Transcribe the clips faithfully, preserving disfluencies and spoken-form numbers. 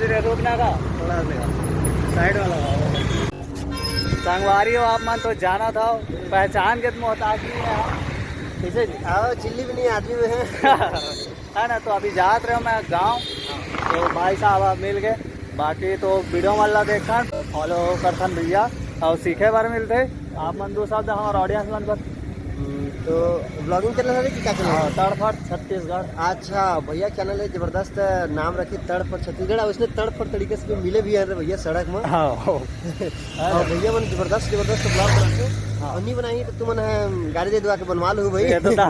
रुकना का थोड़ा सा साइड वाला। संगवारी हो, आप मन तो जाना था, पहचान के तो मोहताज नहीं है। कैसे जी? आओ, चिल्ली भी नहीं आदमी में है। है ना, तो अभी जात रहे मैं गांव, तो भाई साहब आप मिल गए। बाकी तो वीडियो मन ला देखन, फॉलो करथन भैया, और सीखे बर मिलते। आप मन दो शब्द हमारे ऑडियंस मन पर। हम्म, तो ब्लॉगिंग चैनल है कि क्या चैनल हाँ, है? तड़फड़ छत्तीसगढ़। अच्छा, भैया चैनल है, जबरदस्त नाम रखी, तड़फड़ छत्तीसगढ़। और इसने तड़फड़ तरीके से भी मिले भी हैं रे भैया सड़क में। हाँ। और भैया मन जबरदस्त जबरदस्त ब्लॉग बनाते हैं। हाँ। और नहीं बनाई तो तुमन है गाड़ी दे दुआ के बनवा लो भाई। ये तो था।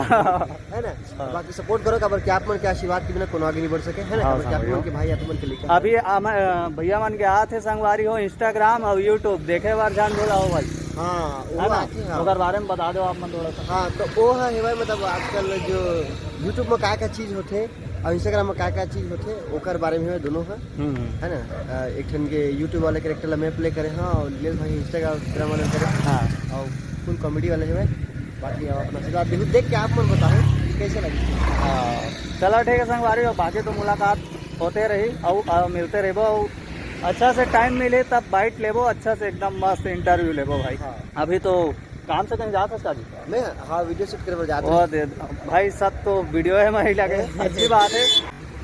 है ना? हाँ। बाकी सपोर्ट करो, काबर कि आप मन के आशीर्वाद के बिना कोनो आगे नहीं बढ़ सके, है ना? हाँ, काबर कि आप समझ मन लो। के भाई आप मन के लेके अभी हम, अ, भैया मन के आत है संगवारी हो, Instagram और YouTube देखे बर जान भूला हो भाई। हाँ, वो है ना? आते हैं, हाँ। ओकर बारे में बता दो आप मन थोड़ा सा। हाँ, तो वो है, है भाई, मतलब आजकल जो YouTube में का का चीज होते और Instagram में का का चीज होते, ओकर बारे में है दोनों है। हम्म। है ना? अ, एक ठन के YouTube वाले कैरेक्टर ला मैं प्ले करे हाँ, और नीलेश भाई Instagram वाले करे। हाँ। और फुल कॉमेडी वाले है भाई। बाकी आप अपना आशीर्वाद देखो, देख के आप मन बताओ कि कैसे लगे। हाँ, चला ठीक है संगवारी हो, बाकी तो मुलाकात होते रही और, और मिलते रहबो और अच्छा से टाइम मिले तब बाइट लेबो, अच्छा से एकदम मस्त इंटरव्यू लेबो भाई। हाँ। अभी तो काम से कहीं जात हस का जी? मैं हाँ वीडियो शूट करे बर जात वो दे भाई, सब तो वीडियो है महिला के, अच्छी बात है।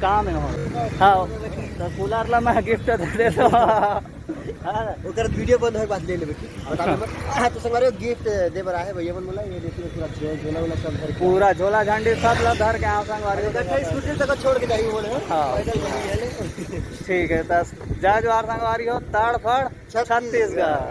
काम है वहाँ। हाँ, तो कूलर ला मैं गिफ्ट दे दे तो। हाँ, ओकर वीडियो बंद होए के बाद ले लेबे, ठीक? बता दे मत। हाँ, तो संगवारी गिफ्ट दे बर आहे भैया मन बोला, ये देखिए पूरा झो- झोला वोला सब भर के। पूरा झोला झंडी सब ला धर के आओ संगवारी। अरे, इधर से स्कूटी तक छोड़ के जाइए बोले, हाँ? हाँ। पैदल नहीं है, ले। ठीक है, तो जय जोहार संगवारी हो, तड़फड़ छत्तीसगढ़। छत्तीसगढ़।